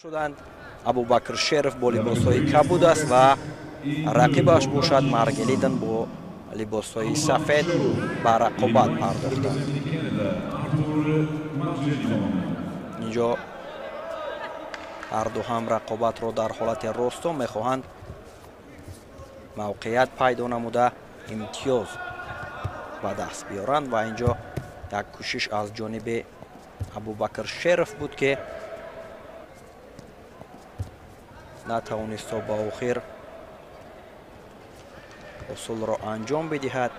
Шуданд. Абубакр Шеров бо либосҳои кабуд аст ва рақибаш бошад Маргелидан бо либосҳои сафед ба рақобат пардохтанд. Инҷо ҳарду ҳам рақобатро дар ҳолати росто мехоҳанд мавқеият пайдо намуда имтиёз ба даст биёранд ва инҷо як кӯшиш аз ҷониби Абубакр Шеров буд, ки натавонист то ба охир усулро анҷом бидиҳад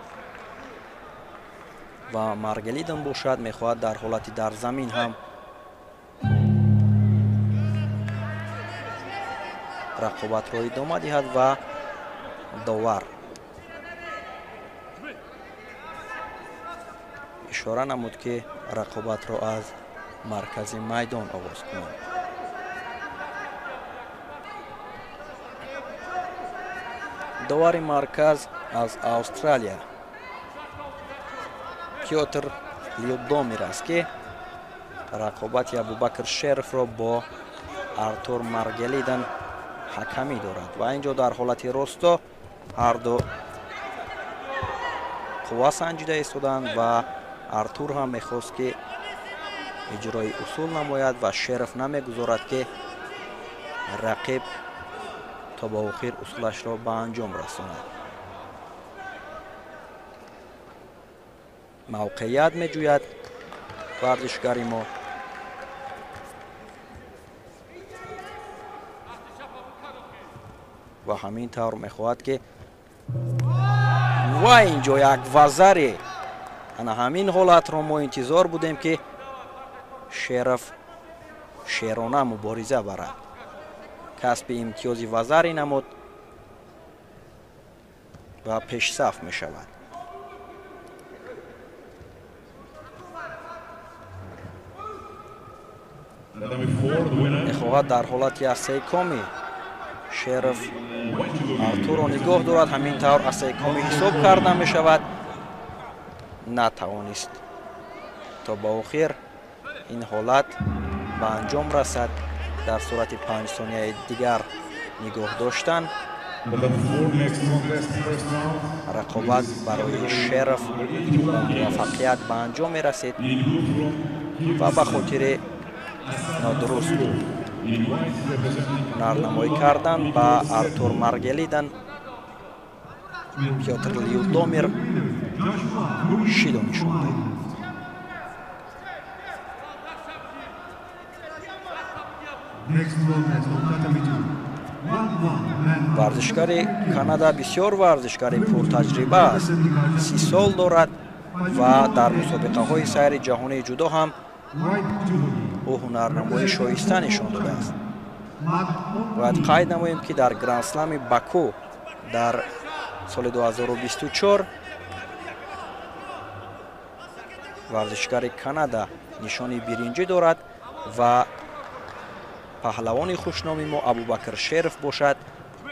ва Маргелидан бошад мехоҳад дар ҳолати дар замин ҳам рақобатро идома диҳад ва довар ишора намуд, ки рақобатро аз маркази майдон оғоз кунанд. Довари марказ аз Австралия Пётр Людомир аст, ки рақобати Абубакр Шеровро бо Артур Маргелидан ҳакамӣ дорад ва инҷо дар ҳолати росто ҳарду қувва санҷида истоданд ва Артур ҳам мехост, ки иҷрои усул намояд ва Шеров намегузорад, ки рақиб то ба охир усулашро ба анҷом расонад. Мавқеият меҷӯяд варзишгари мо. Ва ҳамин тавр мехоҳад, ки ва инҷо як вазаре ана ҳамин ҳолатро мо интизор будем, ки Шеров шерона мубориза барад. Касби имтиёзи вазаре намуд ва пешсаф мешавад. Мехоҳад дар ҳолати асайкоми Шеров Артурро нигоҳ дорад. Ҳамин тавр асайкоми ҳисоб карда мешавад. Натавонист то ба охир ин ҳолат ба анҷом расад. Дар сурати 5 сонияи дигар нигоҳ доштан рақобат барои Шеров ба муваффақият ба анҷом мерасид ва ба хотири нодуруст ҳунарнамоӣ кардан ба Артур Маргелидан Пётр Людомир шидо нишон дод. Варзишгари Канада бисёр варзишгари пуртаҷриба аст, 30 сол дорад ва дар мусобиқаҳои сайри ҷаҳонии ҷудо ҳам ӯ ҳунарнамоии шоиста нишон додааст. Бояд қайд намоем, ки дар Гранд-слами Баку дар соли 2024 варзишгари Канада нишони биринҷӣ дорад ва паҳлавони хушноми мо Абубакр Шеров бошад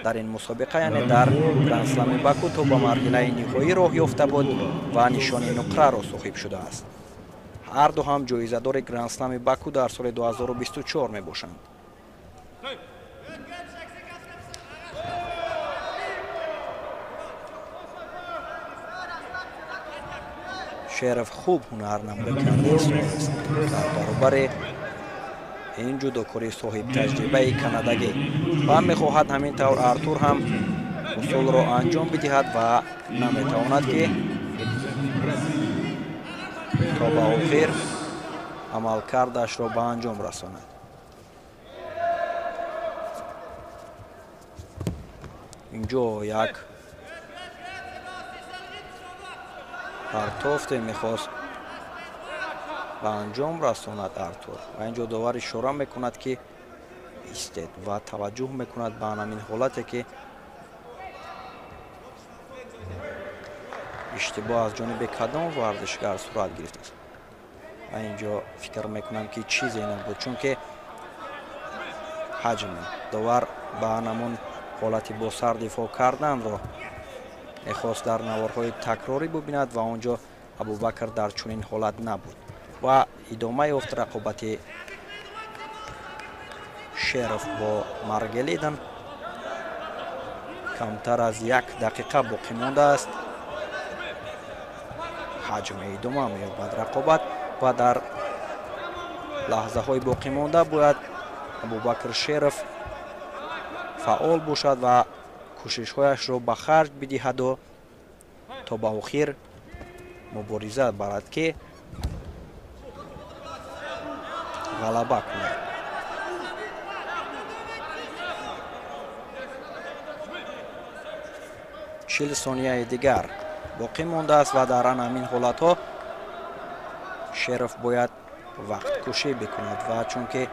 дар ин мусобиқа, яъне дар Гранд-слами Баку то ба марҳилаи ниҳоӣ роҳ ёфта буд ва нишони нуқраро соҳиб шудааст. Ҳарду ҳам ҷоизадори Гранд-слами Баку дар соли 2024 мебошанд. Шеров хуб ҳунарнамоӣ карда истодааст дар баробари ин ҷудокори соҳибтаҷрибаи канадагӣ ва мехоҳад ҳамин тавр Артур ҳам усулро анҷом бидиҳад ва наметавонад, ки то ба охир амалкардашро ба анҷом расонад. Инҷо як партофте мехост ба анҷом расонад Артур ва инҷо довар ишора мекунад, ки истед ва таваҷҷӯҳ мекунад ба ҳамин ҳолате, ки иштибоҳ аз ҷониби кадом варзишгар сурат гирифтааст. Ва инҷо фикр мекунам, ки чизе набуд, чунки ҳаҷми довар ба ҳамон ҳолати бо сар дифоъ карданро мехост дар наворҳои такрорӣ бубинад ва он ҷо Абубакр дар чунин ҳолат набуд ва идома ёфт рақобати Шеров бо Маргелидан. Камтар аз 1 дақиқа боқӣ мондааст. Ҳаҷми идома меёбад рақобат ва дар лаҳзаҳои боқӣ монда бояд Абубакр Шеров фаъол бошад ва кӯшишҳояшро ба харҷ бидиҳаду то ба охир мубориза барад, ки ғалаба кунад. 40 сонияи дигар боқӣ мондааст ва дар ҳамин ҳолатҳо Шеров бояд вақткушӣ бикунад ва чунки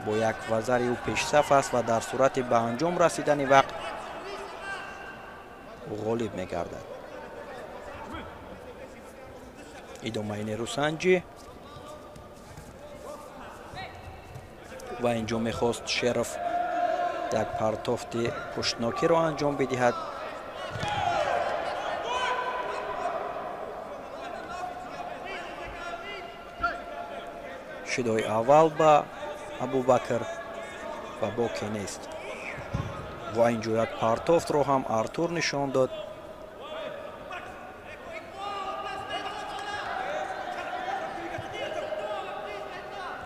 бо як вазари ӯ пешсаф аст ва дар сурати ба анҷом расидани вақт ӯ ғолиб мегардад. Идомаи нерӯсанҷӣ ва инҷо мехост Шеров як партофти пуштнокиро анҷом бидиҳад. Шидои аввал ба Абубакр ва боке нест. Ва инҷо як партофтро ҳам Артур нишон дод.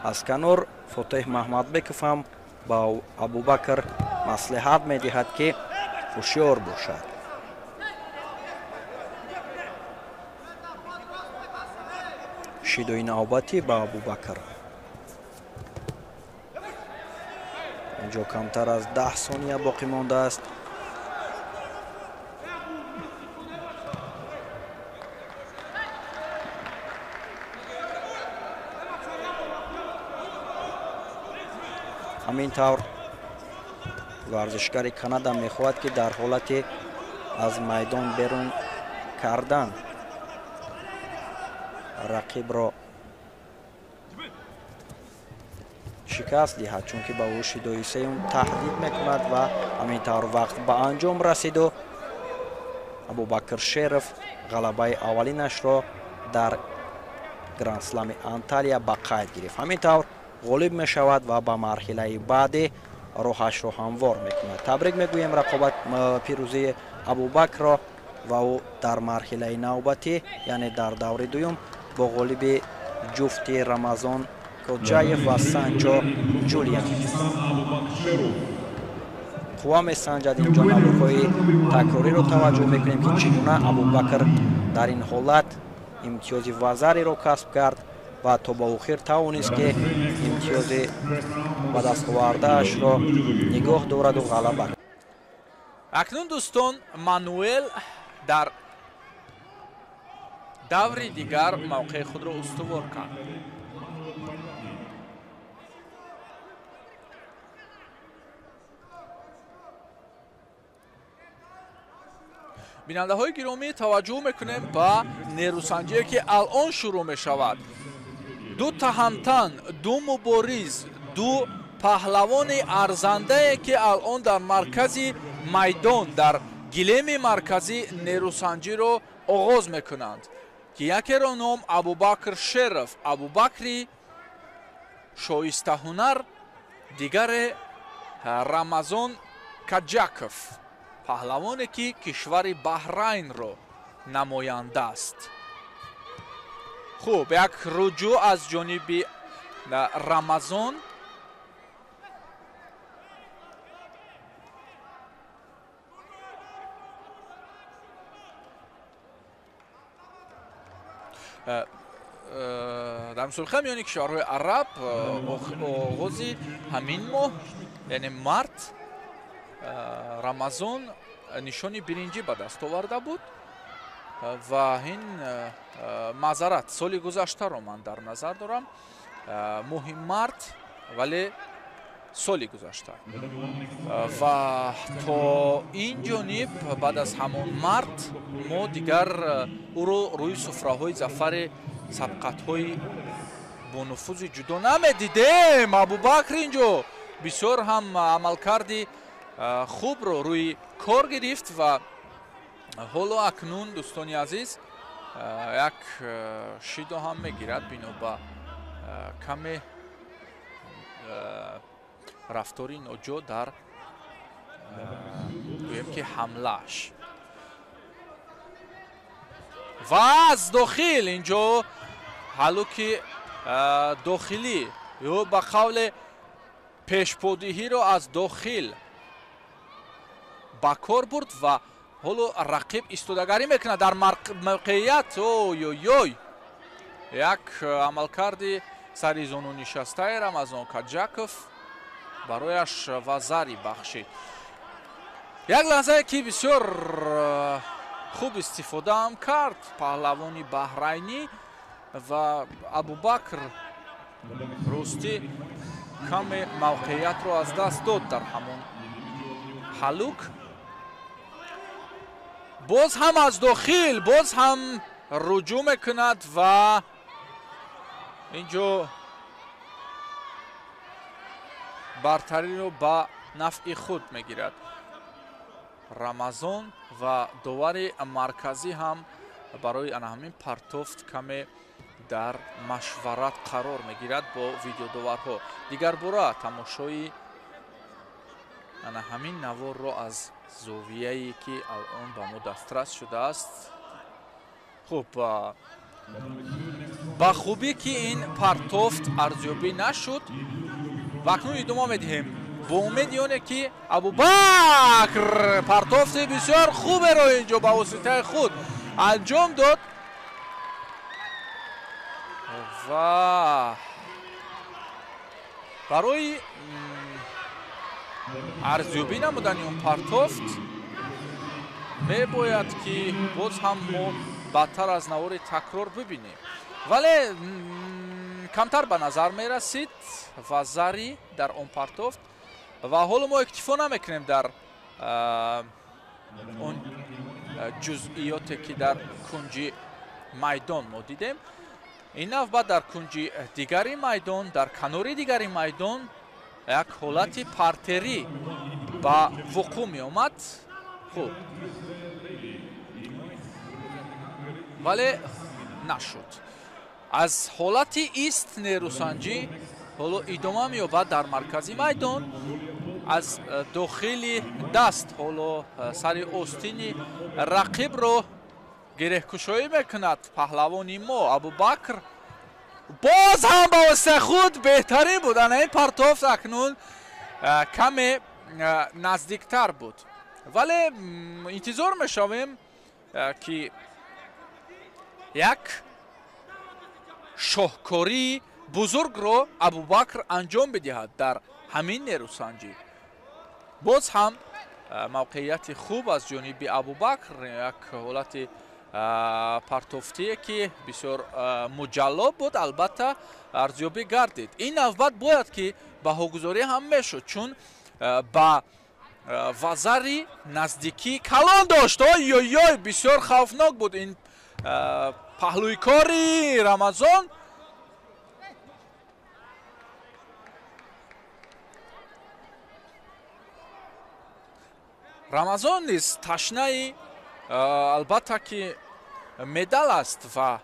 Аз канор Фотеҳ Маҳмадбеков ҳам ба Абубакр маслиҳат медиҳад, ки ҳушёр бошад. Шидои навбатӣ ба Абубакр. Инҷо камтар аз 10 сония боқӣ мондааст. Ҳамин тавр варзишгари Канада мехоҳад, ки дар ҳолати аз майдон берун кардан рақибро шикаст диҳад, чунки ба ӯ шидои сеюм таҳдид мекунад ва ҳамин тавр вақт ба анҷом расиду Абубакр Шеров ғалабаи аввалинашро дар Гранд-слами Анталия ба қайд гирифт. Ҳамин тавр ғолиб мешавад ва ба марҳилаи баъдӣ роҳашро ҳамвор мекунад. Табрик мегӯем рақобат пирӯзии Абубакрро ва ӯ дар марҳилаи навбатӣ, яъне дар даври дуюм, бо ғолиби ҷуфти Рамазон Коджаев ва Санчо Ҷулиан қувва месанҷад. Инҷо наворҳои такрориро таваҷҷӯҳ мекунем, ки чӣ гуна Абубакр дар ин ҳолат имтиёзи вазариро касб кард ва то ба охир тавонист, ки имтиёзи ба даст овардаашро нигоҳ дораду ғалаба. Акнун дӯстон, Мануэл дар даври дигар мавқеи худро устувор кард. Бинандаҳои гиромӣ, таваҷҷӯҳ мекунем ба нерӯсанҷие, ки алон шурӯъ мешавад. Ду таҳамтан, ду мубориз, ду паҳлавони арзандае, ки алон дар маркази майдон, дар гилеми марказӣ нерӯсанҷиро оғоз мекунанд, ки якеро ном Абубакр Шеров, Абубакри шоистаҳунар, дигаре Рамазон Каҷаков, паҳлавоне, ки кишвари Баҳрайнро намоянда аст. Хуб, як руҷӯъ аз ҷониби Рамазон. Дар мусобиқа миёни кишварҳои араб оғози ҳамин моҳ, яъне март, Рамазон нишони биринҷӣ ба даст оварда буд ва ин маъзарат соли гузаштаро ман дар назар дорам, моҳи март, вале соли гузашта. Ва то ин ҷониб баъд аз ҳамон март мо дигар ӯро рӯи суфраҳои зафари сабқатҳои бонуфузи ҷудо намедидем. Абубакр инҷо бисёр ҳам амалкарди хубро рӯи кор гирифт ва ҳоло акнун дӯстони азиз як шидо ҳам мегирад, бино ба каме рафтори ноҷо дар гӯем ки ҳамлааш. Ва аз дохил инҷо ҳалуки дохилӣ ё ба қавле пешподиҳиро аз дохил ба кор бурд ва ҳоло рақиб истодагарӣ мекунад дар мавқеият. Ой-ой-ой, як амалкарди сари зону нишастаи Рамазон Каҷаков барояш вазари бахшид. Як лаҳзае ки бисёр хуб истифодаам кард паҳлавони баҳрайнӣ ва Абубакр ростӣ каме мавқеиятро аз даст дод дар ҳамон ҳалук. Боз ҳам аз дохил, боз ҳам руҷӯъ мекунад ва инҷо бартариро ба нафъи худ мегирад Рамазон ва довари марказӣ ҳам барои ана ҳамин партофт каме дар машварат қарор мегирад бо видеодоварҳо. Дигарбора тамошои ана ҳамин наворро аз зовияе ки алон ба мо дастрас шудааст. Хуб, ба хубӣ ки ин партофт арзёбӣ нашуд ва акнун идома медиҳем бо умеди оне ки Абубакр партофти бисёр хуберо инҷо ба воситаи худ анҷом дод ва барои арзёбӣ намудани он партофт мебояд ки боз ҳам мо бадтар аз навори такрор бибинем. Вале камтар ба назар мерасид вазари дар он партофт ва ҳоло мо иктифо намекунем дар он ҷузъиёте ки дар кунҷи майдон мо дидем. Ин навбат дар кунҷи дигари майдон, дар канори дигари майдон як ҳолати партерӣ ба вуқӯъ меомад. Хуб, вале нашуд. Аз ҳолати ист нерӯсанҷӣ ҳоло идома меёбад дар маркази майдон. Аз дохили даст ҳоло сари остини рақибро гиреҳкушоӣ мекунад паҳлавони мо Абубакр. Боз ҳам ба воситаи худ беҳтарин буд. Ана ин партофт акнун каме наздиктар буд, вале интизор мешавем ки як шоҳкории бузургро Абубакр анҷом бидиҳад дар ҳамин нерӯсанҷӣ. Боз ҳам мавқеияти хуб аз ҷониби Абубакр, як ҳолати партофтие ки бисёр муҷаллоб буд, албатта арзёбӣ гардид. Ин навбат бояд ки баҳогузорӣ ҳам мешуд, чун ба вазари наздикӣ калон дошт. Ой-ой-ой, бисёр хавфнок буд ин паҳлӯйкори Рамазон. Рамазон низ ташнаи албатта ки медал аст ва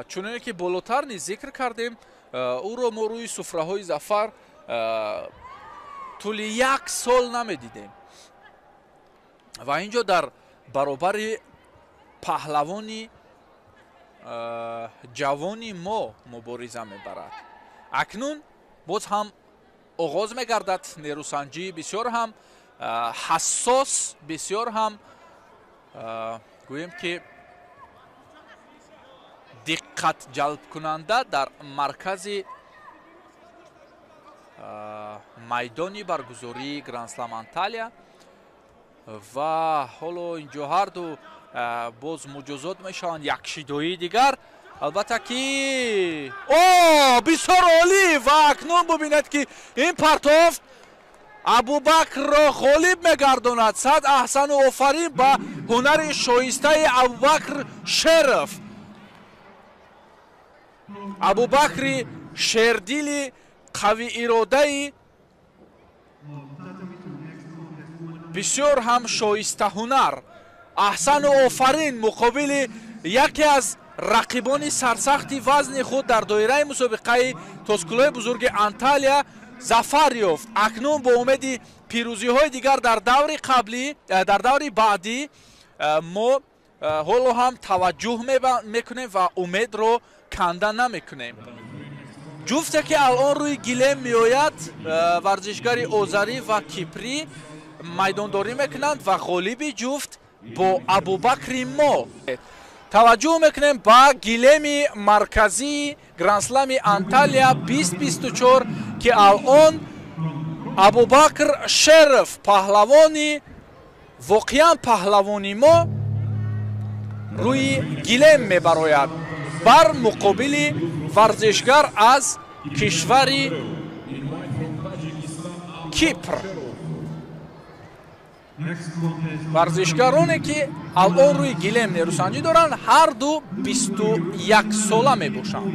чуноне ки болотар низ зикр кардем, ӯро мо рӯи суфраҳои зафар тӯли як сол намедидем ва инҷо дар баробари паҳлавони ҷавони мо мубориза мебарад. Акнун боз ҳам оғоз мегардад нерӯсанҷии бисёр ҳам ҳассос, бисёр ҳам гӯем ки диққат ҷалбкунанда дар маркази майдони баргузории Гранд-Слам Анталия. Ва ҳоло инҷо ҳарду боз муҷозот мешаванд, якшидоии дигар. Албатта ки о, бисёр олӣ! Ва акнун бубинед ки ин партофт Абубакрро ғолиб мегардонад. Сад аҳсану офарин ба ҳунари шоистаи Абубакр Шеров. Абубакри шердили қавииродаи бисёр ҳам шоистаҳунар. Аҳсану офарин муқобили яке аз рақибони сарсахти вазни худ дар доираи мусобиқаи тоскулои бузурги Анталия зафар ёфт. Акнун бо умеди пирӯзиҳои дигар дар даври қаблӣ, дар даври баъдӣ мо ҳоло ҳам таваҷҷӯҳ мекунем ва умедро канда намекунем. Ҷуфте ки алон рӯи гилем меояд, варзишгари озарӣ ва кипрӣ майдондорӣ мекунанд ва ғолиби ҷуфт бо Абубакри мо. Таваҷҷӯҳ мекунем ба гилеми марказии Грандслами Анталия 2024, ки алон Абубакр Шеров, паҳлавони воқеан паҳлавони мо, рӯи гилем мебарояд бар муқобили варзишгар аз кишвари Кипр. Варзишгароне ки алон рӯи гилем нерӯсанҷӣ доранд, ҳар ду 21 сола мебошанд.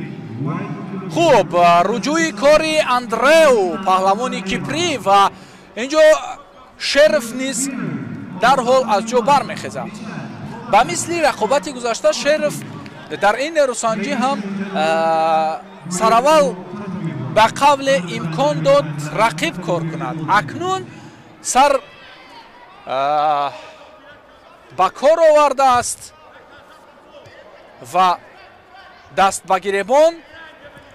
Хуб, руҷӯи кори Андреу, паҳлавони кипрӣ, ва инҷо Шеров низ дарҳол аз ҷо бармехезад. Ба мисли рақобати гузашта, Шеров дар ин нерӯсанҷӣ ҳам сараввал ба қавле имкон дод рақиб кор кунад. Акнун сар ба кор овардааст ва даст ба гиребон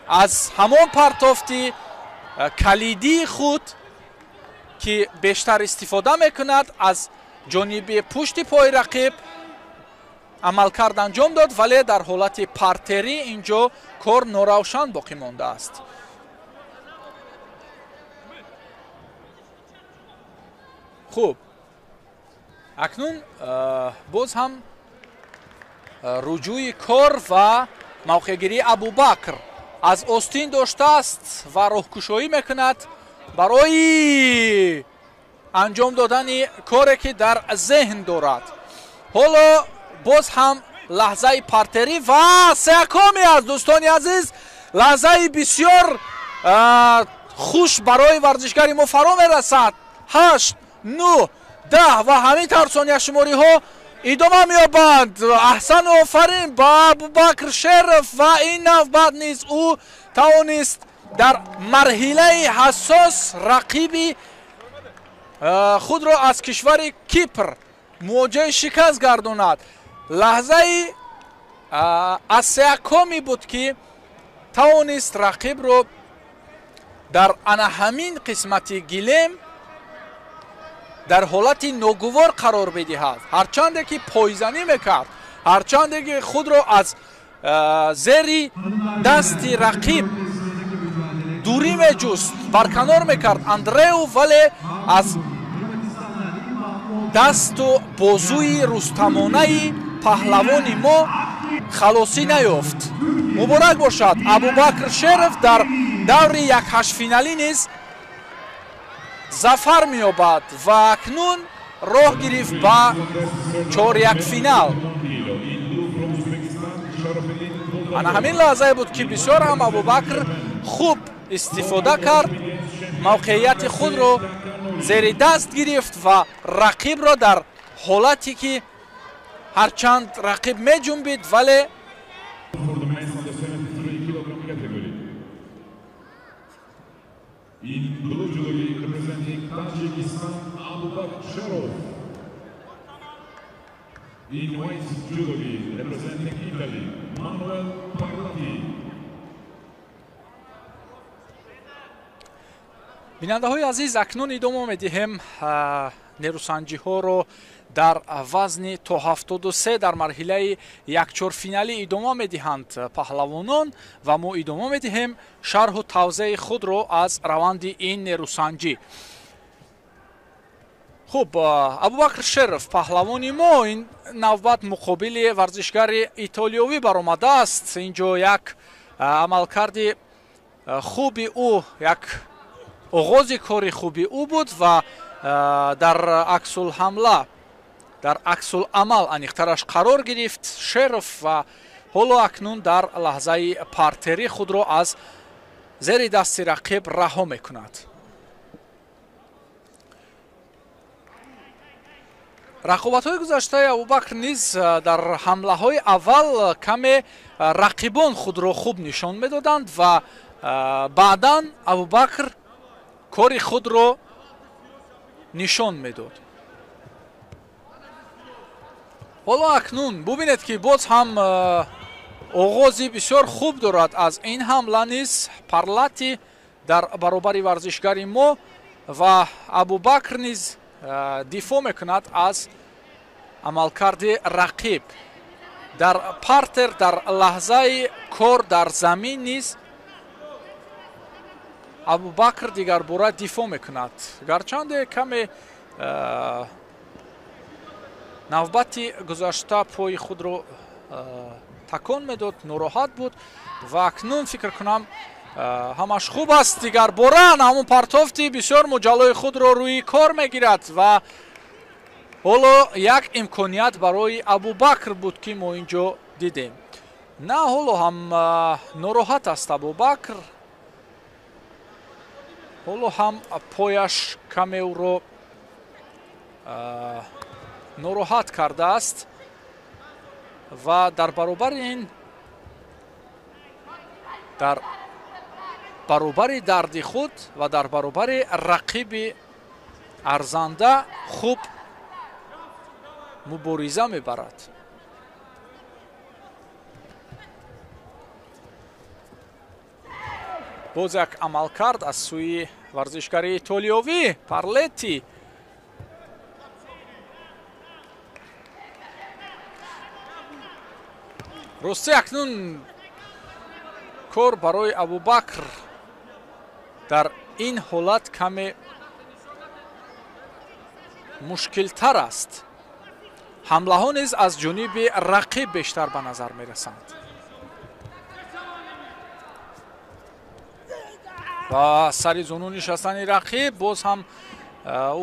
аз ҳамон партофти калидии худ, ки бештар истифода мекунад, аз ҷониби пушти пои рақиб амалкард анҷом дод, вале дар ҳолати партерӣ инҷо кор норавшан боқӣ мондааст. Хуб, акнун боз ҳам руҷӯи кор ва мавқеъгирии Абубакр аз остин доштааст ва роҳкушоӣ мекунад барои анҷом додани коре, ки дар зеҳн дорад. Ҳоло боз ҳам лаҳзаи партерӣ ва сеякоми аст, дӯстони азиз. Лаҳзаи бисёр хуш барои варзишгари мо фаро мерасад. 8, 9, 10 ва ҳамин тавр сонияшумориҳо идома меёбанд. Аҳсану офарин ба Абубакр Шеров ва ин навбат низ ӯ тавонист дар марҳилаи ҳассос рақиби худро аз кишвари Кипр мувоҷиҳаи шикаст гардонад. Лаҳзаи аз сеякоми буд, ки тавонист рақибро дар ана ҳамин қисмати гилем дар ҳолати ногувор қарор бидиҳад. Ҳарчанде ки пойзанӣ мекард, ҳарчанде ки худро аз зери дасти рақиб дурӣ меҷуст, барканор мекард Андреу, вале аз дасту бозуи рустамонаи паҳлавони мо халосӣ наёфт. Муборак бошад, Абубакр Шеров дар даври якҳаштфиналӣ низ зафар меёбад ва акнун роҳ гирифт ба чорякфинал. Ана ҳамин лаҳзае буд, ки бисёр ҳам Абубакр хуб истифода кард, мавқеияти худро зери даст гирифт ва рақибро дар ҳолате ки ҳарчанд рақиб меҷунбид, вале In blue judogi representing Tajikistan, Abubakar Sherov. In white judogi representing Italy, Manuel Parlati. Бинандаҳои азиз, акнун идома медиҳем нерӯсанҷиҳоро дар вазни то 73 дар марҳилаи якчорфиналӣ идома медиҳанд паҳлавонон ва мо идома медиҳем шарҳу тавзеи худро аз раванди ин нерӯсанҷӣ. Хуб, Абубакр Шеров, паҳлавони мо, ин навбат муқобили варзишгари итолиёвӣ баромадааст. Инҷо як амалкарди хуби ӯ, як оғози кори хуби ӯ буд ва дар аксулҳамла, дар аксуламал аниқтараш қарор гирифт Шеров ва ҳоло акнун дар лаҳзаи партерӣ худро аз зери дасти рақиб раҳо мекунад. Рақобатҳои гузаштаи Абубакр низ дар ҳамлаҳои аввал каме рақибон худро хуб нишон медоданд ва баъдан Абубакр Кори худро нишон медод. Ҳоло акнун бубинед, ки боз ҳам оғози бисёр хуб дорад аз ин ҳамла низ Парлати дар баробари варзишгари мо ва Абубакр низ дифоъ мекунад аз амалкарди рақиб. Дар партер, дар лаҳзаи кор дар замин низ Абубакр дигарбора дифоъ мекунад. Гарчанде каме навбати гузашта пои худро такон медод, нороҳат буд ва акнун фикр кунам ҳамаш хуб аст. Дигарбора ҳамон партофти бисёр муҷаллои худро рӯи кор мегирад ва ҳоло як имконият барои Абубакр буд, ки мо ин ҷо дидем. На, ҳоло ҳам нороҳат аст Абубакр, ҳоло ҳам пояш каме ӯро нороҳат кардааст ва дар баробари ин, дар баробари дарди худ ва дар баробари рақиби арзанда хуб мубориза мебарад. Боз як амалкард аз сӯи варзишгари итолиёвӣ Парлетти. Рости акнун кор барои Абубакр дар ин ҳолат каме мушкилтар аст. Ҳамлаҳо низ аз ҷониби рақиб бештар ба назар мерасанд. Ва сари зону нишастани рақиб боз ҳам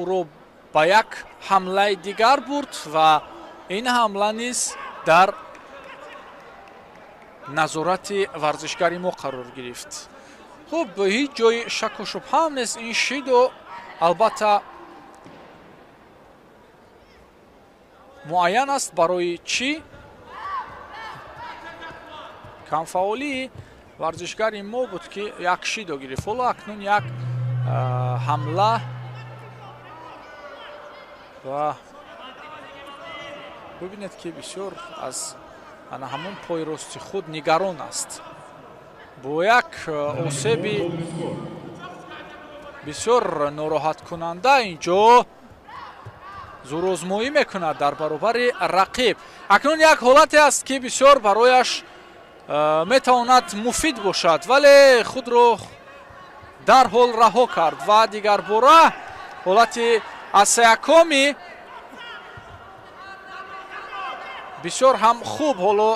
ӯро ба як ҳамлаи дигар бурд ва ин ҳамла низ дар назорати варзишгари мо қарор гирифт. Хуб, ҳеҷ ҷои шаку шубҳа нест, ин шидо албатта муайян аст барои чӣ камфаъолии варзишгари мо буд, ки як шидо гирифт. Ҳоло акнун як ҳамла ва бубинед, ки бисёр аз ана ҳамон пои рости худ нигарон аст. Бо як осеби бисёр нороҳаткунанда инҷо зӯрозмоӣ мекунад дар баробари рақиб. Акнун як ҳолате аст, ки бисёр барояш метавонад муфид бошад, вале худро дарҳол раҳо кард ва дигарбора ҳолати асаякоми бисёр ҳам хуб ҳоло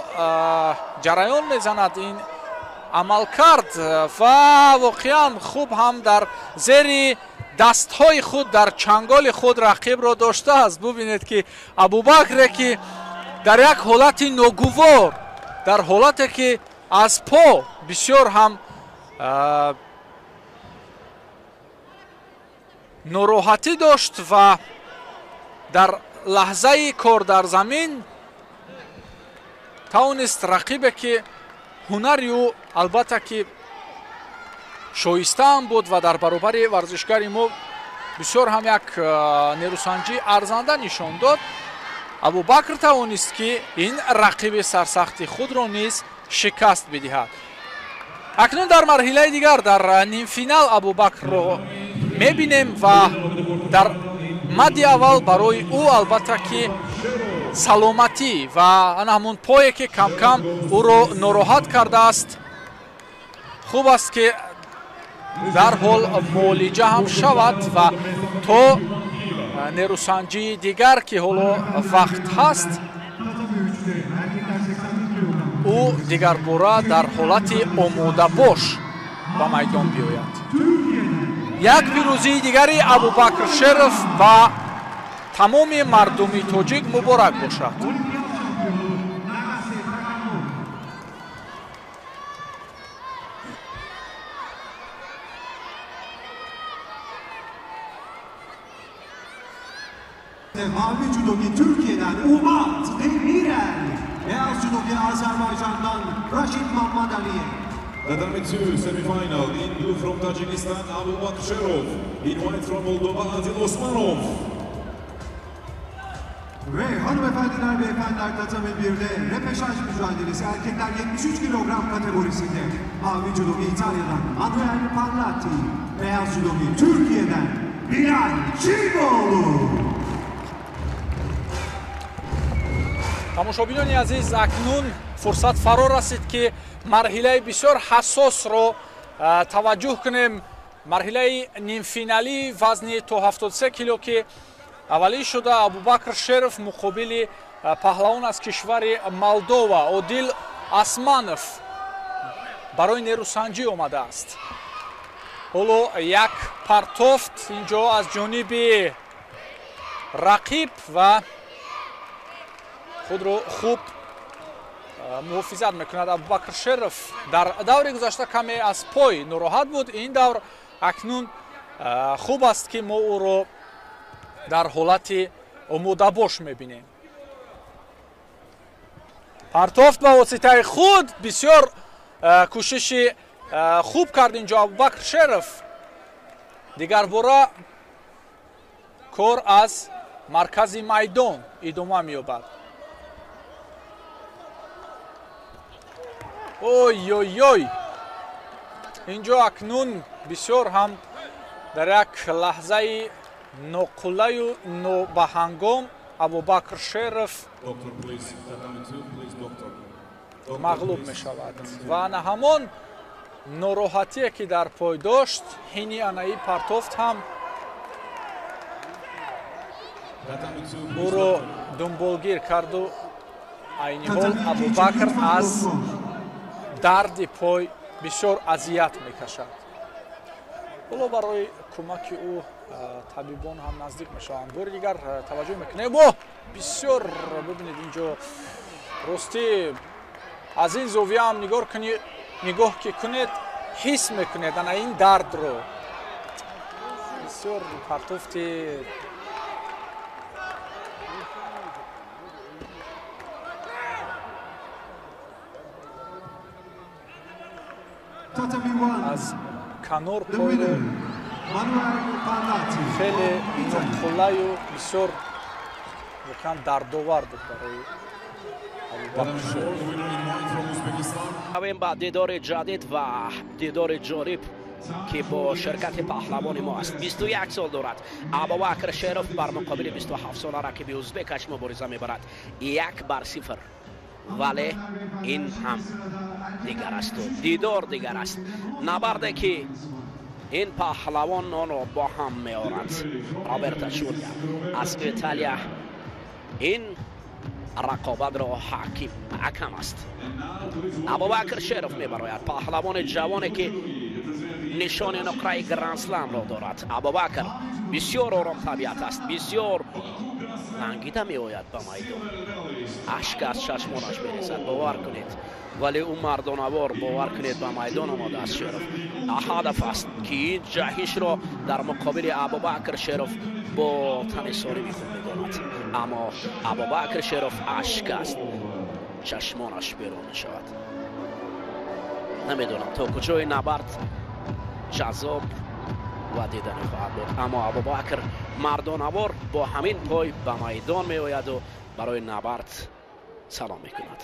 ҷараён мезанад ин амалкард ва воқеан хуб ҳам дар зери дастҳои худ, дар чанголи худ рақибро доштааст. Бубинед, ки Абубакре, ки дар як ҳолати ногувор, дар ҳолате ки аз по бисёр ҳам нороҳатӣ дошт ва дар лаҳзаи кор дар замин тавонист рақибе, ки ҳунари ӯ албатта ки шоистаам буд ва дар баробари варзишгари мо бисёр ҳам як нерӯсанҷии арзанда нишон дод, Абубакр тавонист, ки ин рақиби сарсахти худро низ шикаст бидиҳад. Акнун дар марҳилаи дигар, дар нимфинал Абубакрро мебинем ва дар мадди аввал барои ӯ албатта ки саломатӣ ва ана ҳамон пое, ки камкам ӯро нороҳат кардааст, хуб аст, ки дарҳол муолиҷа ҳам шавад ва то нерӯсанҷии дигар, ки ҳоло вақт ҳаст, ӯ дигарбора дар ҳолати омодабош ба майдон биёяд. Як пирӯзии дигари Абубакр Шеров ба тамоми мардуми тоҷик муборак бошад. Mavi judogi Türkiye'den Umut Demirel, beyaz judogi Azerbaycan'dan Raşit Mammadaliyev. Tatami 2 semi-final in blue from Tajikistan Abubakr Sherov, in white from Moldova Adil Osmanov. Ve hanımefendiler, beyefendiler tatami 1'de repeşaj mücadelesi erkekler 73 kilogram kategorisinde mavi judogi İtalya'dan Manuel Parlati, beyaz judogi Türkiye'den Bilal Çiboğlu. Тамошобинони азиз, акнун фурсат фаро расид, ки марҳилаи бисёр ҳассосро таваҷҷӯҳ кунем, марҳилаи нимфиналии вазни то 73 кило, ки аввалин шуда Абубакр Шеров муқобили паҳлавон аз кишвари Молдова Одил Асманов барои нерӯсанҷӣ омадааст. Ҳоло як партофт инҷо аз ҷониби рақиб ва худро хуб муҳофизат мекунад Абубакр Шеров. Дар даври гузашта каме аз пой нороҳат буд, ин давр акнун хуб аст, ки мо ӯро дар ҳолати омодабош мебинем. Партофт ба воситаи худ, бисёр кӯшиши хуб кард инҷо Абубакр Шеров. Дигарбора кор аз маркази майдон идома меёбад. Ой ой ой, инҷо акнун бисёр ҳам дар як лаҳзаи ноқулаю нобаҳангом Абубакр Шеров мағлуб мешавад ва ана ҳамон нороҳатие, ки дар пой дошт, ҳини анаи партофт ҳам ӯро дунболгир карду айни ҳол Абубакр аз дарди пой бисёр азият мекашад. Ҳоло барои кӯмаки ӯ табибон ҳам наздик мешаванд. Бори дигар таваҷҷӯҳ мекунем. О, бисёр бибинед инҷо, ростӣ аз ин зовия ҳам нигоҳ ки кунед, ҳис мекунед ана ин дардро. Бисёр партофти аз канор пойро хеле ноқулаю бисёр воқеан дардовар буд барои Абубакр Шеров. Равем ба дидори ҷадид ва дидори ҷолиб, ки бо ширкати паҳлавони мо аст. 21 сол дорад Абубакр Шеров, бар муқобили 27 сола рақиби узбекаш мубориза мебарад. 1-0. Вале ин ҳам дигар асту дидор дигар аст. Набарде, ки ин паҳлавон онро бо ҳам меорад. Роберта Чулия аз Италия ин рақобатро ҳаким ҳакам аст. Абубакр Шеров мебарояд, паҳлавони ҷавоне, ки нишони нуқраи грандсламро дорад. Абубакр бисёр ором табиат аст, бисёр лангида меояд ба майдон, ашк аз чашмонаш мерезад, бовар кунед, вале ӯ мардонавор, бовар кунед, ба майдон омадааст. Шеров ҳадаф аст, ки ин ҷаҳишро дар муқобили Абубакр Шеров бо тани солими худ медонад, аммо Абубакр Шеров ашк аст чашмонаш берун мешавад. Намедонам, то куҷои набард ҷаззоб ва диданӣ хоҳад буд, аммо Абубакр мардонавор бо ҳамин пой ба майдон меояду барои набард салом мекунад.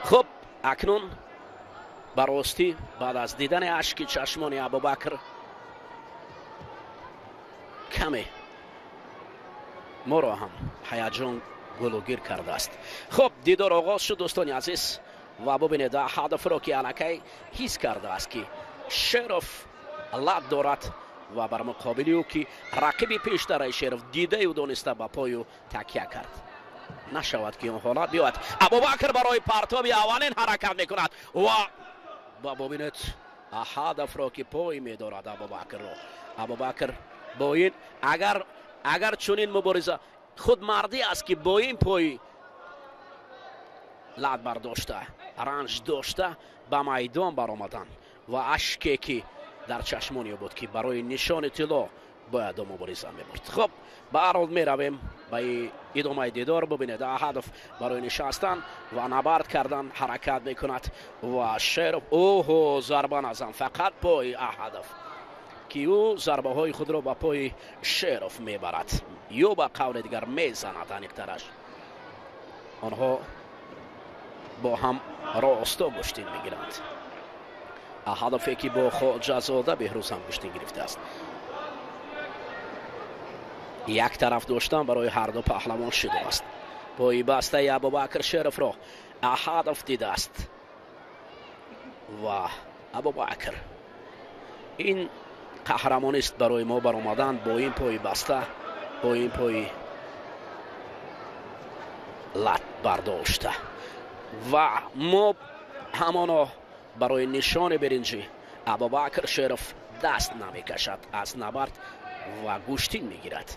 Хуб, акнун ба ростӣ баъд аз дидани ашки чашмони Абубакр каме моро ҳам ҳаяҷон гулугир кардааст. Хуб, дидор оғоз шуд, дӯстони азиз, ва бубинед ҳадафро, ки аллакай ҳис кардааст, ки Шеров лат дорад ва бар муқобили ӯ, ки рақиби пештараи Шеров дидаю дониста ба пою такя кард, нашавад, ки он ҳолат биёяд. Абубакр барои партоби аввалин ҳаракат мекунад ва бубинед ҳадафро, ки пой медорад Абубакрро. Абубакр бо ин агар чунин мубориза худмардӣ аст, ки бо ин пой лат бардошта, ранҷ дошта ба майдон баромадан ва ашке, ки дар чашмони ӯ буд, ки барои нишони тилло бояд мубориза мебурд. Хуб, ба ҳар ҳол меравем. Ба идомаи дидор бубинед, Аҳадов барои нишастан ва набард кардан ҳаракат мекунад ва Шеров оҳо зарба назан, фақат пои Аҳадов, ки ӯ зарбаҳои худро ба пои Шеров мебарад ё ба қавли дигар мезанад аниқтараш. Онҳо бо ҳам росто гӯштин мегиранд. Аҳадове ки бо Хоҷазода Беҳрӯз ҳам гӯштин гирифтааст. Як тараф доштан барои ҳарду паҳлавон шудааст. Пои бастаи Абубакр Шеровро Аҳадов дидааст ва Абубакр ин қаҳрамонист барои мо баромадан бо ин пои баста, бо ин пои лат бардошта ва мо ҳамоно барои нишони биринҷӣ Абубакр Шеров даст намекашад аз набард ва гӯштин мегирад.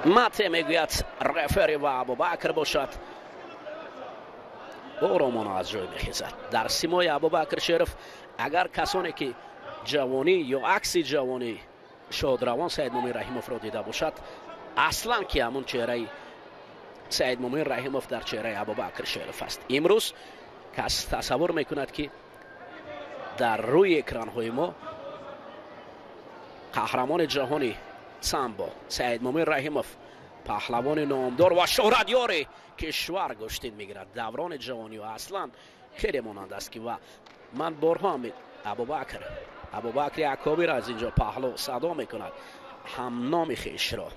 Мате мегӯяд рефери ва Абубакр бошад оромона аз ҷой мехезад. Дар симои Абубакр Шеров агар касоне ки ҷавонӣ ё акси ҷавонӣ шодравон Саидмумин Раҳимовро дида бошад, аслан ки ҳамун чеҳраи Саидмумин Раҳимов дар чеҳраи Абубакр Шеров аст. Имрӯз кас тасаввур мекунад ки дар рӯи экранҳои мо қаҳрамони ҷаҳони самбо Саидмумин Раҳимов, паҳлавони номдор ва шӯҳратёри кишвар гӯштин мегирад. Даврони ҷавонию аслан хеле монанд аст ки ва ман борҳо Абубакри Акобир аз инҷо паҳлу садо мекунад ҳамноми хешро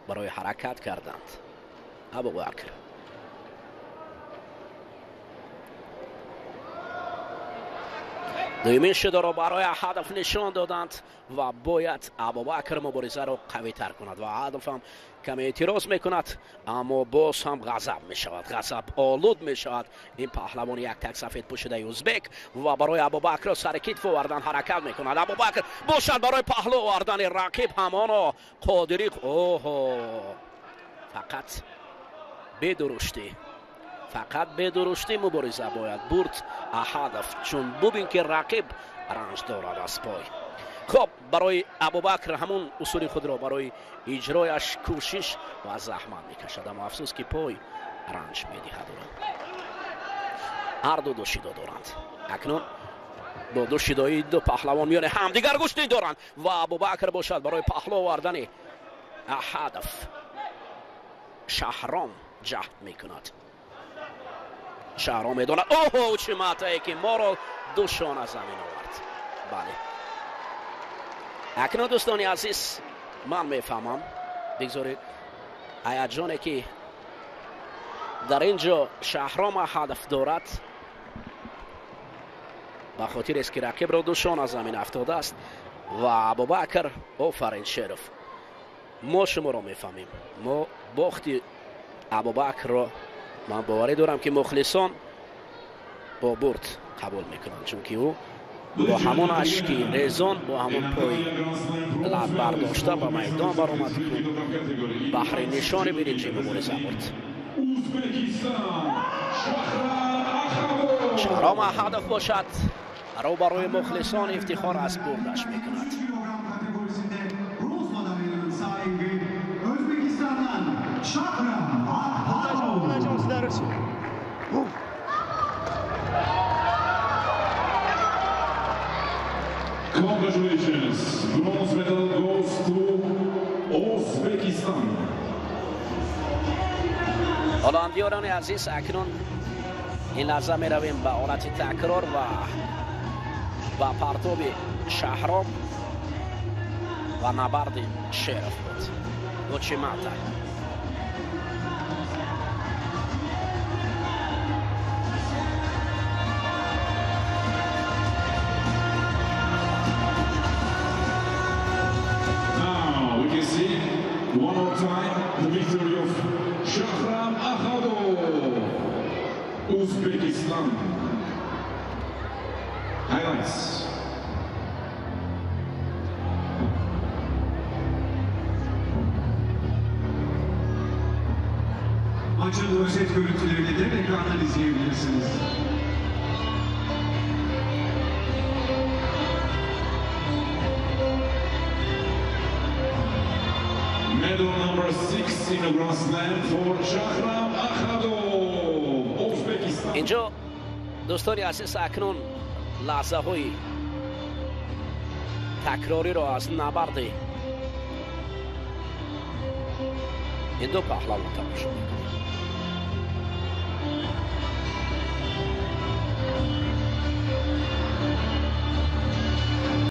барои ҳаракат карданд. Абубакр дуюмин шудоро барои Аҳадов нишон доданд ва бояд Абубакр муборизаро қавитар кунад ва Аҳадов ҳам каме эътироз мекунад, аммо боз ҳам ғазаб мешавад, ғазаб олуд мешавад ин паҳлавони як так сафед пӯшидаи узбек ва барои Абубакрро сари китф овардан ҳаракат мекунад. Абубакр бошад барои паҳлу овардани рақиб ҳамоно қодири. Оҳо, фақат бедуруштӣ, фақат бедуруштӣ мубориза бояд бурд Аҳадов, чун бубин ки рақиб ранҷ дорад аз пой. Хоб, барои Абубакр ҳамун усули худро барои иҷрояш кӯшиш ва заҳмат мекашад, аммо афсӯс ки пой ранҷ медиҳад ӯро. Ҳарду ду шидо доранд. Акнун бо ду шидои ду паҳлавон миёни ҳамдигар гӯштин доранд ва Абубакр бошад барои паҳлу овардани Аҳадов Шаҳром ҷаҳд мекунад. Шаҳром медонад, оҳо, чӣ матае ки моро ду шона замин овард. Бале, акнун дӯстони азиз, ман мефаҳмам, бигзоред ҳаяҷоне ки дар ин ҷо Шаҳром Аҳадов дорад ба хотирест ки рақибро ду шона замин афтодааст ва Абубакр офарин Шеров, мо шуморо мефаҳмем. Мо бохти Абубакрро ман боварӣ дорам ки мухлисон бо бурд қабул мекунанд, чунки ӯ бо ҳамон ашки резон, бо ҳамон пои лаб бардошта ба майдон баромад, баҳри нишони биринҷӣ мубориза бурд. Шаҳром Аҳадов бошад рӯ барои мухлисон ифтихор аз бурдаш мекунад. Congratulations! Bronze medal goes to Uzbekistan. Ҳоландиёрони азиз, акнун ин лаҳза меравем ба ҳолати такрор ва ба партоби Шаҳром ва набарди Шеров буд. Учимата. One more time, the victory of Shahram Ahadov, Uzbekistan. Highlights. Maçın özet görüntülerini de ekrandan izleyebilirsiniz. Number 6 in the Grand Slam for Shahram Akhmadov, Uzbekistan. Инҷо, дӯстони азиз, акнун лаҳзаҳои такрориро аз набарди ин ду паҳлавон тамошо мекунем.